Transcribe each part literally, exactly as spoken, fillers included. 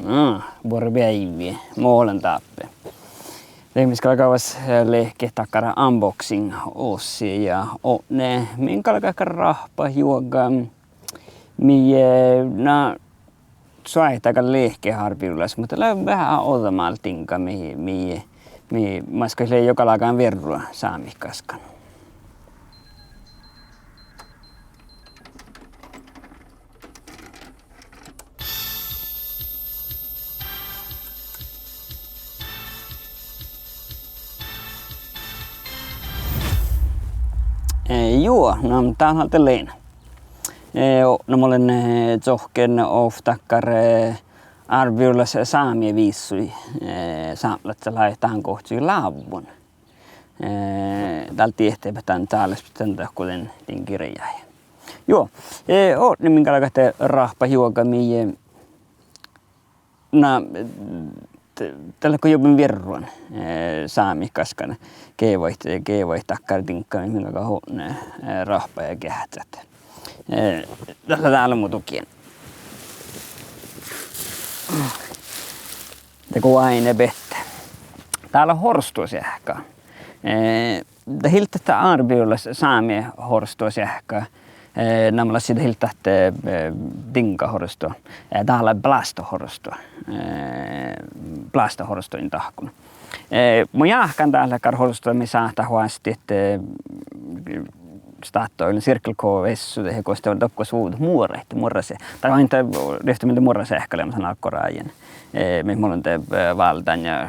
Ah, buorre beaivvi, mo lean dáppe. Lihkus galgá gávvas, eh, lehket dakkár unboxing-oassi ja odne min galgá ráhppajuoga mii, eh, na, soaitá gal lehket árbivllaš, muhto lea veahá ođđa mál diŋga mii, mii, mii maid gal lea juo galgán vierru sámi gaskkan. Eh, juo, na, dál de lea. Eh, o, na, mun lean, eh, čohkken ovtta dakkár, eh, árbivllaš sámi viissui, eh, sápmelaččat lávejedje dán gohčoduvvon lávvon. Eh, dál diehtit dan čálesbut dan dahkuden din girjái. Juo, eh, odne min galgá ahte ráhppajuoga mii, eh, na, de, dat lea go jobban vierruhan, eh, sámi gaskkan geavahit, geavahit dakkár diŋgga mii galgá odne, eh, ráhppa ja geahččat. Eh, dat lea dál muhtumin. Dego áinna bette. Dál lea horstoseahka. Eh, dat ii leat dat árbivllaš sámi horstoseahka. Eh, namalassii dat ii leat dat, eh, diŋga horsto. Eh, dál lea blástehorsto. Eh, blástehorstoin dahkon. Eh, mun jáhkán dát lea dakkár horsto mii sáhtát oastit, eh, Statoil, Circle K vessu, dahje gos dat doppe gos vuđđet muoraid, muorrase-, dat lea ain dat, rivtten mielde muorraseahka leamaš álgorájin. Eh, mii mun lean de, eh, váldán ja, eh,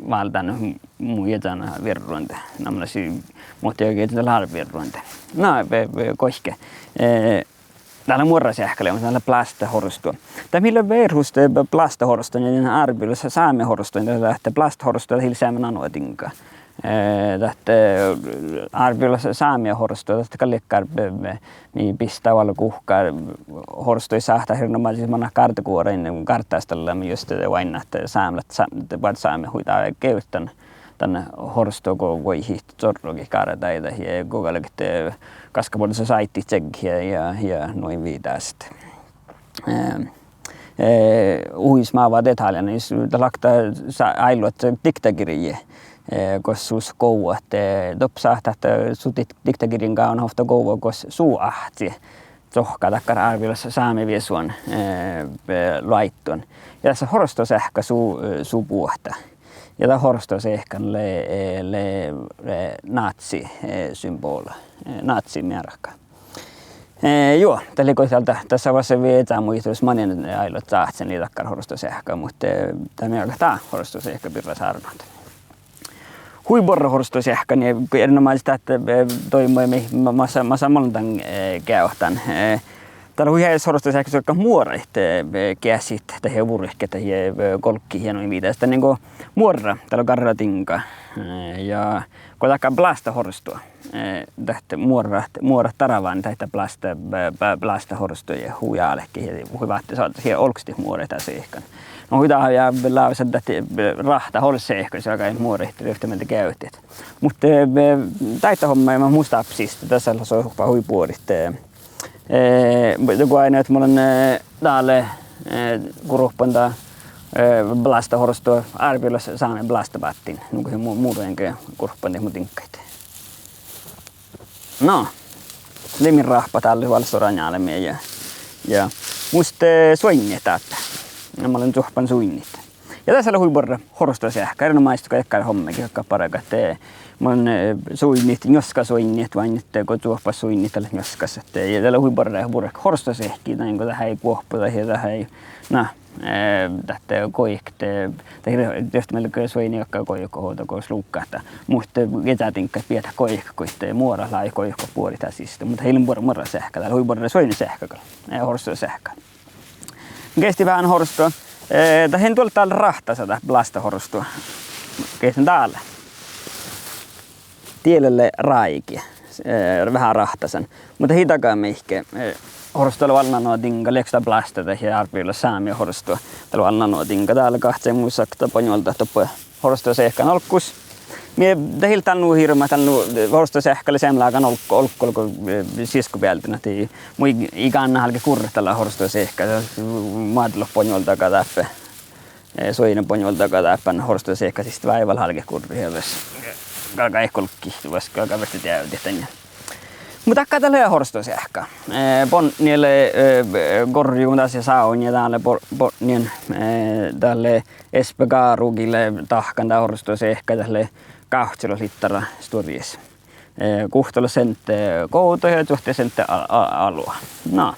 váldán mu ja dan vierruhan de. Namalassii, muhto ii leat dál vierruhan de. Na, ve-, ve-, goike. Eh, dát lea muorraseahka leamaš, dát lea blástehorsto. Dat mii lea vierhus, eh, blástehorstoin ja dan árbivllaš sámi horstoin, dat lea ahte blástehorsto dat ii leat seamma nanodiŋga. Eh, dat, eh, árbivllaš sámi horsto, dat gal lea dakkár, eh, mii bistá valot guhká, horstoid sáhttá erenoamážis mannat gárdeguorain, gárddástallamin juste de oainnát sámlat, sá-, de boađe sámi hui dávejit geavut dan, dan horsto go vuohit čorrogit gárdáide ja go galget, eh, gaskabuođasosaidit čeggejit ja, ja, ja nu in viidásit. Eh, eh, hui smávva detáljana, jus dat láhkai sa-, áiluat diktagirjji, eh, gos sus govvat, eh, doppe sáhttá ahte su dik-, diktagirjjin gávdnat ovtta govva gos su áhcci čohkkát dakkár árbivllaš sámi viesuhan, eh, be-, loaittuin. Ja dasa horstoseahka su, eh, su buohta. Ja dat horstoseahka lea, eh, lea, eh, nátsi, eh, symbola, eh, nátsi mearka. Eh, juo, dat lei goit dal dat, dasa vasa vieža muitus manin áiluat čáhcen lei dakkár horstoseahka, muhto, eh, dat mii galgá dat horstoseahka birra sárvvat. Hui buorre horstoseahka, nie erenoamážit ahte, eh, doaimma mii, ma-, masa, masa mun lean dan, eh, geavahit dan, eh, dal lea hui heaes horstoseahka galggat muoraid, eh, geasit dahje vurket dahje, eh, golggit ja nu in viidásit. Dat lea nugo muorra, dal lea garra diŋga. Eh, ja go dat galgá blástehorsto. Eh, dat muorat, muorat darvánit dat bláste-, b-, b-, blástehorsto ja hui álkit ja hui váttis ja olgostit muoraid dat seahkan. No hui dat ja lávesat dat, eh, ráhttahorstoseahka, galgá muoraid rivtten mielde geavut. Muhto, eh, dáidda homma ja mus dáppe siste, dasa lea sohpa hui buorit, eh, eh, go oaidná ahte mun lean, eh, dále, eh, go ruohppan dat, eh, blástehorsto árbivllaš sámi blástebáttiin, nugo mu-, mu ruohppan, go ruohppan mu diŋggaid. No, lei min ráhppat dálle, váldit soran njálmmiin ja, ja mus, eh, suoinnit dáppe. Ja mun lean čuohpan suinnit. Ja dasa lea hui buorre horstoseahka, erenoamážit go dakkár hommáge galggat bargat, eh, mun, eh, suinnit, njuoskasuoinnit, oainnit go čuohpat suinnit, dat leat njuoskasat. Ja dat lea hui buorre, buorre horstoseahka, dan go dat eai guohpu dat ja dat eai, na, eh, dat goiket, dat rivtten mielde go suoinnit galggat goiket ovdal go sluhkat dat. Muhto, eh, geaža diŋggat biehtá goiket, goit, eh, muorat lávejit goiket buorit dat siste. Muhto ii lean buorre muorraseahka, dat lea hui buorre suoinnaseahka gal, eh, horstoseahka. Geahččat veahá horsto. Eh, dat ii duolle dál ráhttasa dat blástehorsto. Geahččat dále. Die lea ráigi, eh, veahá ráhttasan. Muhto ii daga mihkke, eh, horsto lea vel nanodiŋga, leago dat bláste dahje árbivllaš sámi horsto. Dat lea vel nanodiŋga, dál lea gahčai mu sakta bonjoldat doppe horstoseahkan olggos. Mii dat ii leat dál nu hirbmat, dál nu, eh, Horstoseahka lea seammalágan olg-, olggos go, eh, siskkobealde, ahte mu ii-, ii gánná álge gurret dalle Horstoseahka, dat moadolot bonje oldaga dáppe. Eh, suoidnat bonje oldaga dáppe Horstoseahka siste váivel álge gurret ja das galgá golggit, das galgá beassat deavdit dan. Muhto dakkár dat lea Horstoseahka. Eh, bodne lea, eh, gorjun das ja sávdnje dál lea bo-, bodnen, eh, dat lea Espe Gáru gii lea dahkan dá Horstoseahka, dat lea gávccilogi littara stuorjis. Eh, guhttalot sente govdot ja čuohte sente a-, a-, alu. Na.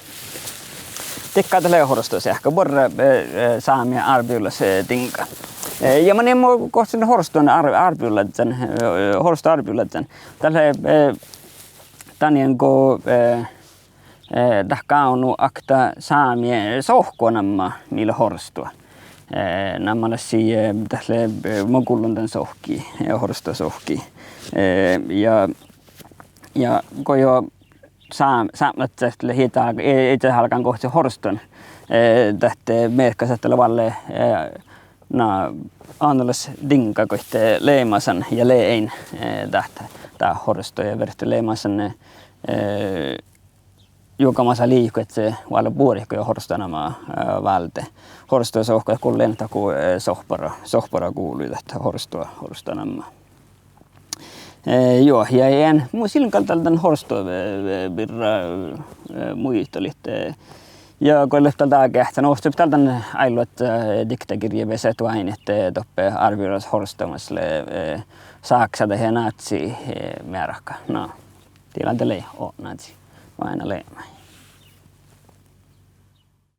Dakkár dat lea Horstoseahka, buorre, eh, eh, sámi árbivdalaš, eh, diŋga. Eh, ja mun in mu gohčodedje Horstodan ár-, árbivdalažžan, eh, Horsto árbivdalažžan. Dat lea, eh, danin go, eh, eh, dat gávdno okta sámi sohkoa namma mii lea Horsto. Eh, namma lea sii, eh, dat lea, eh, mo gullon dan sohkki, eh, Horsto sohkki. Eh, ja, ja go juo sá-, sápmelaččat lea iežas, iežas álgán gohčodedje Horston, eh, dat, eh, mearkkašat dat lea valle, eh, na, annolaš diŋga goit, eh, Leamasan ja Leein, eh, dat, dat Horsto ja berte Leamasan, eh, juoga masa liiko ahte vale buorit go juo Horsto namma, eh, válde. Horsto sohko gullii dakko, eh, sohpara, sohpara guvlui dat Horsto, Horsto namma. Eh, juo, ja ean mu gal dál dan Horsto, eh, birra, eh, muitalit, eh, ja go leat dál dán geahččan, ohcet dál dan áiluat, eh, diktagirjji beassat oaidnit, eh, doppe árbilas Horsto mas lea, eh, sáksá dahje názzi, eh, mearka. Na, dii lea de lei o názzi. Oaidná leamaš.